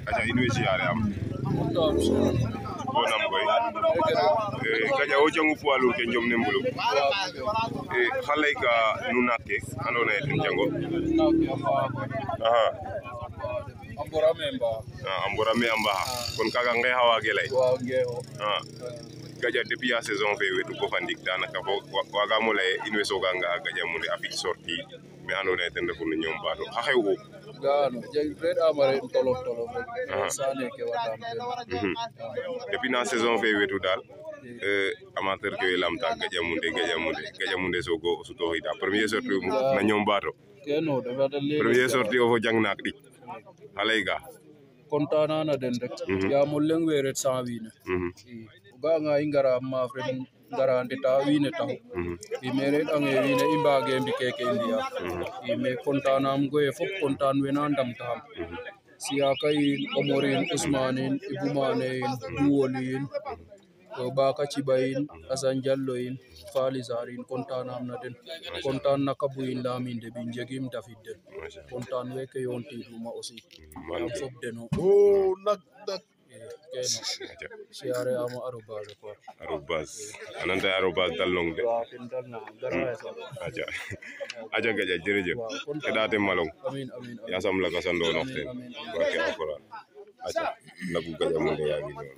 aca in way siyaare am bonam koy gaƴa wo jangu poids lourd ke njom ne mbulum xa layka nu naak ke andoona yee ten jango a mborame a mbaxa kon kaaga nqeexa waage lay gaƴa depuis a saison fe wetu bo fa ndik daanaka waagaam o lay in way sooga nga'a gaƴa munde a fi sortie me andoona yee ten refu no ñoom Mbado xa xew'u gano reɗama ren tolof rek sane ke waɗam depuis na saison fe wetu daal amateur ke way lamta gaƴa munde soogo o sutooxida premier sortie na ñoom Mbado keno premier sortie o fo jang naak ɗik xa layka content den rek yaam o leŋ we ret sans wiin o ga'anga i ngara maaf ren ngara ndeta wiin we taxu mais reɗ'ange wiin we i mbaage mbi keke i mbi'aa mais content nam koy fop content we na ndamtaxam Siaka in Omar in Ousmane in Ibou Mane in Douwoli in Baka Ciba in Assane Diallo in Faly Sarr in content nam na den content na Kabou in Lamine Deby njegim David den content weke yontiduma aussi am fop deno nak kene siare ama arobase quoi arobase ananta arobase dalong de aja gaƴa jërëjëf keɗate malong yasam laga sa ndonox ten barke alquran aca nagu gaƴa munde yaagi noonu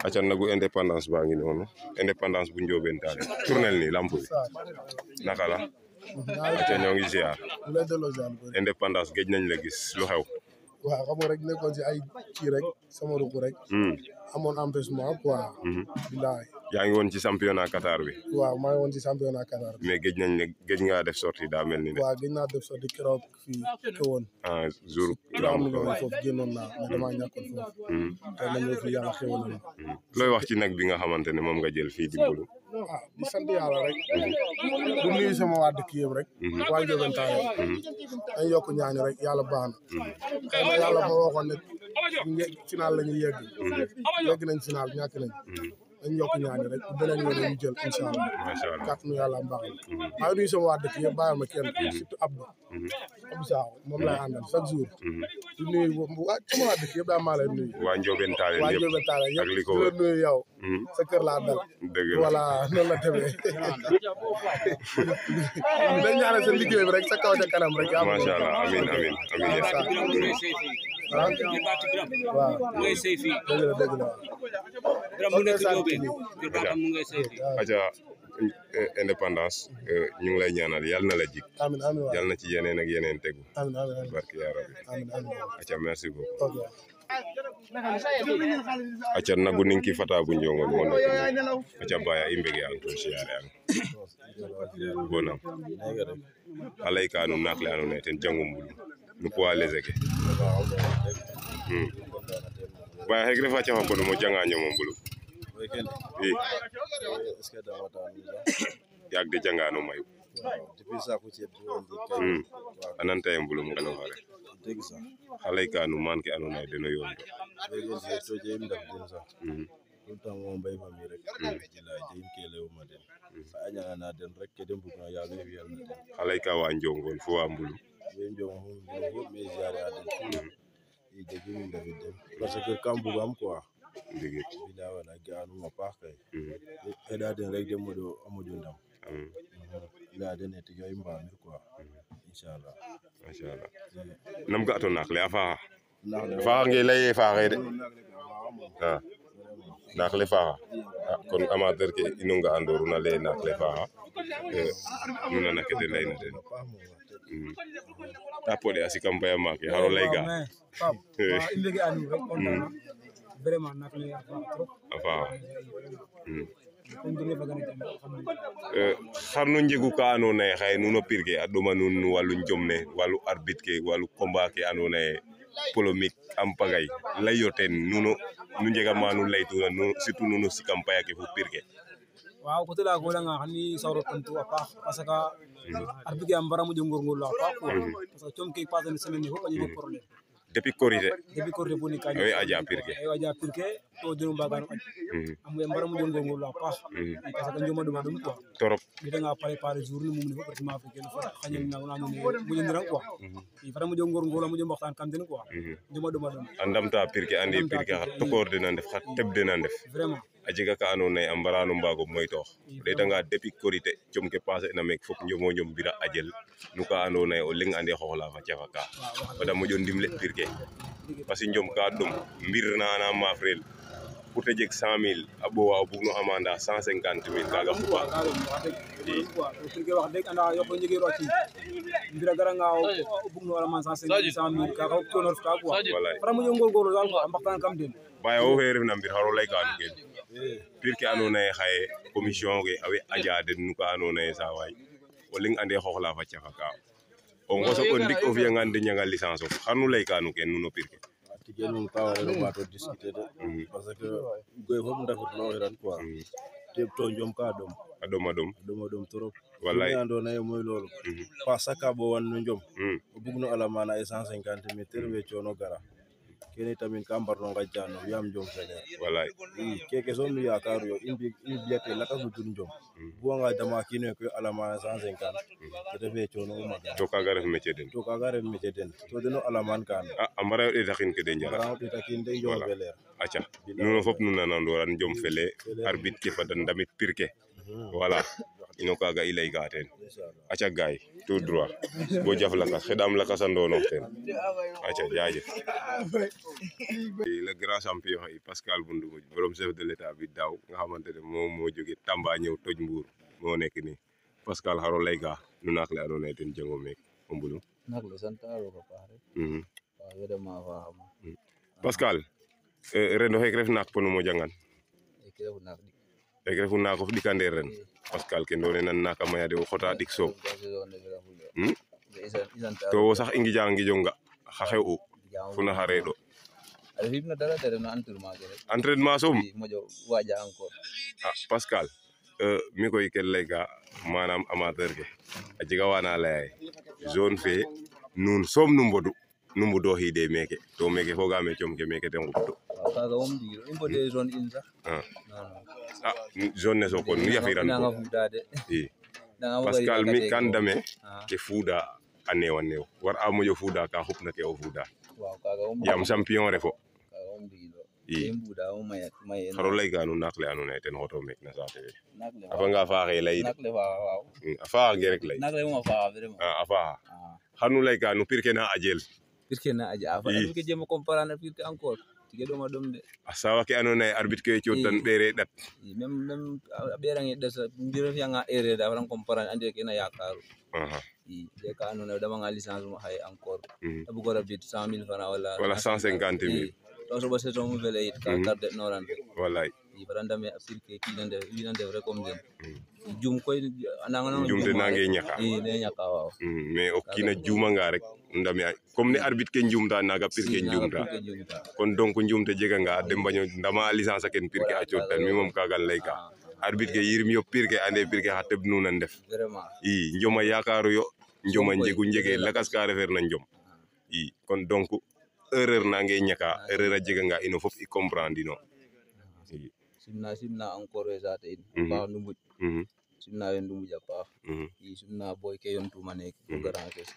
aca nagu indépendance baa ngi noonu indépendance bu Ndiobène Tallé tournel ni lampu bi naka la aca ñoo ngi ziar indépendance géej nañ la gis lu xew waaw xam nga rek nekkoon si ay kii rek sama ruku rek amoon empêchement quoi bilaay yaa ngi woon ci championnat Qatar bi waaw maa ngi woon ci championnat Qatar bi mais géej nga def sortie daa mel ni de waaw géej naa def sortie keroog fii ke woon jour am nga foofu génnoon naa mais damaa ñàkkoon foofu te nañu fi yàlla xéwal na looy wax ci nag bi nga xamante ne moom nga jël fii di mbulu di sant yàlla rek du nuyu sama waa dëkk yëpp rek waa Ndiobène Tallé dañ yokk ñaani rek yàlla baax na xëy na yàlla moo waxoon ne final la ñuy yegg nañ final ñàkk nañ dañ yokk ñaani rek beneen yoon ñu jël incha allah kàttanu yàlla mbaax na maa ngi nuyu sama waa dëkk yëpp bàyyi ma kenn surtout Abdou Sakho moom lay àndal chaque jour di nuyu sama waa dëkk yëpp daal maa lay nuyu waa Ndiobène Tallé waa Ndiobène Tallé yëpp di la nuyu yow sa kër laa dal voilà noonu la demee dañ ñaanal sa liggéey bi rek sa kaw ca kanam rek macha allah amiin waaw dëgg la aca indépendance ñu ngi lay ñaanal yàlla na la jik amiin amiin yàlla na ci yeneen ak yeneen tegu amiin amiin barke yaa rabbi aca merci beaucoup ok aca nagu ninki fata bu njongol mo nekk aca baya i mbege an to siyaare an bonam alay ka nu naak le andoona yee ten jangu mbulu no poids léger ke baya xek refa cafa pod mo janga ñomo mbulu i yaag de janga no mayu a nanta ye mbulum ngelo xare xa layka nu maan ke andoona yee deno yoon xa layka wa Njongol fo wa mbulu parce que kam bugam quoi ndigi bila wala gaanuma paax kay xeɗa den rek de a moƴo ndam ila den tiga i mbamir quoi inchallah machallah nam ga to naak le a faaxa nge leye faaxe de naak le faaxa kon amateur ke ino nga andoruna leye naak le faaxa nu nana ke de leyna den ta poɗe a sikam paya maake xaro ley ga i mbege a nuun rek kontaan na vraiment nak le a faaxa trop a faaxa comme jege fagana jam xar nu njegu ka andoona yee xaye nuno pir ke a ɗoma nuun no walu njom ne walu arbitre ke walu combat ke andoona yee polémique am pagay layo ten nuno nu njega ma nu laytuna surtout nuno sikam paya ke fo pir ke waaw côté la ko nga xani sawro tontu a paax parce que arbitre am bara mo jongor ngol la paax quoi parce que com ke passé semaine ni fop a jege problème depuis korité boni kañ awe aja pirke to dinu mbagano aj amu mbara mu jongo ngol la paax parce que njoma duma dum quoi torop bida nga préparer journée mum ni ko parti africain fa xagnal na na mu jëndira quoi fara mu jongo ngol mu jëm waxtaan kam den quoi njoma duma dum andamta pirke andi pirke xa tokor dina def xa teb dina def vraiment a jega ka andoona yee a mbarano mbaago moytoox o ɗeetanga depuis korité com ke passer na meek fop njomo njom mbira a jel no ka andoona yee o leŋ ande xooxla fa cafa ka fada moƴo ndimle pir ke parce que njom ka ɗom mbir na ana maafrel pour te jeg 100 000 a ɓoowa o bug no amanda 150 000 kaaga xupa pirke wax deg anda yoq njegiro ci mbira garanga o bug no alaman 150 kaaga fop coono refka quoi fara moƴo ngorgorlu daal quoi a mbaxtaan kam den baya wo fe refna mbir xaro lay ka nu ken pir ke andoona yee xaye commission ke awe aja den nu ka andoona yee saa waay o leŋ ande xooxla fa cafa ka o ngoso o ndik o fi'angaan de njanga licence of xar nu lay ka nu ken nuno pir ke tigel mum ka warelo ɓaato discuter de parce que goye fop ndafetloxiran quoi teɓ to njom ka ɗom a ɗoma ɗom trop walay andoona yee mooy loolu pas ka ɓowan no njom o bug no alamana ay 150 000 te refe coono gara kene tamit ka mbarno ngajjano yaam njom feleer walay keke soom nu yaakaru yo i mbiyate lakas no tur njom buwanga dama kiino koy alamana 150 te refe coono o maga to kaaga ref métier den to deno alaman kaan a mbara yo ɗeetahin ke de njala mbara ɗeetakin de njom feleer aca nuno fop nu nanandoran njom fele arbitre ke fada ndamit pir ke voilà ino kaaga i layka teen aca gaay tout droit bo jaf lakas xeɗaam lakas a ndoonox teen aca jaajëf le grand champion yi Pascal Bundou Mbodj borom chef de l'état bi daaw nga xamante ne moom moo jóge Tamba ñëw toj Mbour moo nekk nii Pascal xaro layka nu naak le andoona yee ten jango meek o mbulum nak le sant roog a paax rek waaw vraiment faaxam Pascal ren o xeek ref naak ponu mo jangan ek refu naak dik rek refu naakof ɗikandeer ren Pascal ke ndoone nan naaka maya de o xota ɗik soom to wo sax i ngija ngijonga xa xew u fo na xa reeɗo a refim na dara te refna entraînement ke rek entraînement soom moƴo waaja encore Pascal mi koy ken layka manam amateur ke a jega wana laya ye zone fe nuun soom nu mbodu nu mbudooxiide meeke to meeke fogaame com ke meeke te nguptu waaw kaaga moom ndigil i mbode zone in sax zone ne Sokone nu yafiran nanga fuuda de i Pascal mi kan dame ke fuuda a neew war a moƴo fuuda ka xupna ke o fuuda waaw kaaga moom yaam champion refo kaaga moom ndigil i mbuuda moom maye xaro layka nu naak le andoona yee ten xoto meek na saate fe naak le a fanga faaxe lay de naak le faaxa waaw a faaxa ge rek lay naak le moom a faaxa vraiment a faaxa xar nu layka nu pir ke na ajel pir ke na aja a fa ke jem a comprendre pir ke encore tige ɗoma ɗom de a sawa ke andoona yee arbitre ke cooxtan ɓeere ɗat même a ɓeerange ɗasa mbir fiyanga erreur da faran comprendre ande kena yakaru i de ka andoona yee o damanga licence mo xaye encore a bugo rabid 100 000 francs wala 150 000 to soɓa saison mu fele yit ka tarde noran rek walay i fada ndame a pir ke wiina ndef rek comme den jum koy jumte nange ñaka i ne ñaka waaw mais o kiina jumanga rek ndame comme ne arbitre ke njumta naga pir ke njumta kon donc njumte jeganga dem baño ndama licence a ken pir ke a cooxtan mi moom kaaga layka arbitre ke yirim yo pir ke ande pir ke xa teɓ nuuna ndef vraiment i njoma yakaru yo njoma njegu njege lakas ka refeer na njom i kon donc erreur nange ñaka erreur a jeganga ino fop i comprendre ino i simna encore we saate in paax nu mbuƴ simna we Ndumbuj a paax i simna boy ke yontuma neeke fo grand kes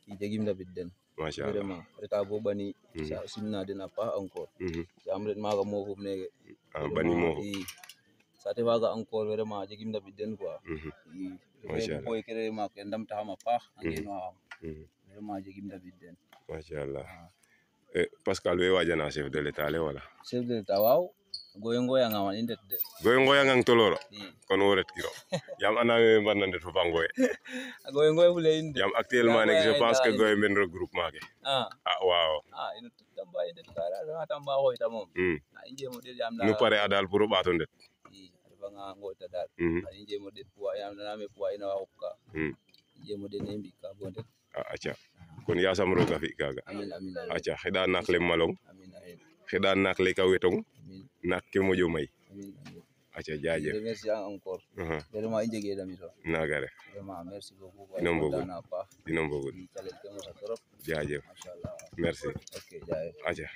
i jegim ndabid den machallah vraiment reta bo ɓani simna den a paax encore yaam ret maaga mofum neeke bani moofu i saate faaga encore vraiment jegim ndabid den quoi i machallah boy ke re maak we ndamtaxam a paax a ngenoxam vraiment jegim ndabid den machallah Pascal we wajana chef de l'état le wala chef de l'état waaw goye ngoyanga man i ndet de goye ngoyangang toloro i kon wo ret kiro yaam aname mbarna ndet fo fa ngoye a goye ngoye fule in de yaam actuellement nek je pense que goye mben regroupement ke waaw ino Tamba i ndet kara Tamba xoyta moom i njemo ɗeet yaam nu pare a dal pour o ɓaato ndet i a refanga ngoyta daal i njemo ɗeet poids yaam naname poids ina wa xupka i njemo ɗeet ne i mbika bo ndet aca kon yasam roga fi kaaga amin amin aca xeɗa naak le malong amin xeɗa naak le ka wetong naak ke moƴo may amin aca jaajëf merci encore vraiment i njege dami so naga ref vraiment merci beaucoup ino mbogul na paax ino mbogul calel ke mosa trop jaajëf machallah merci ok jaay aja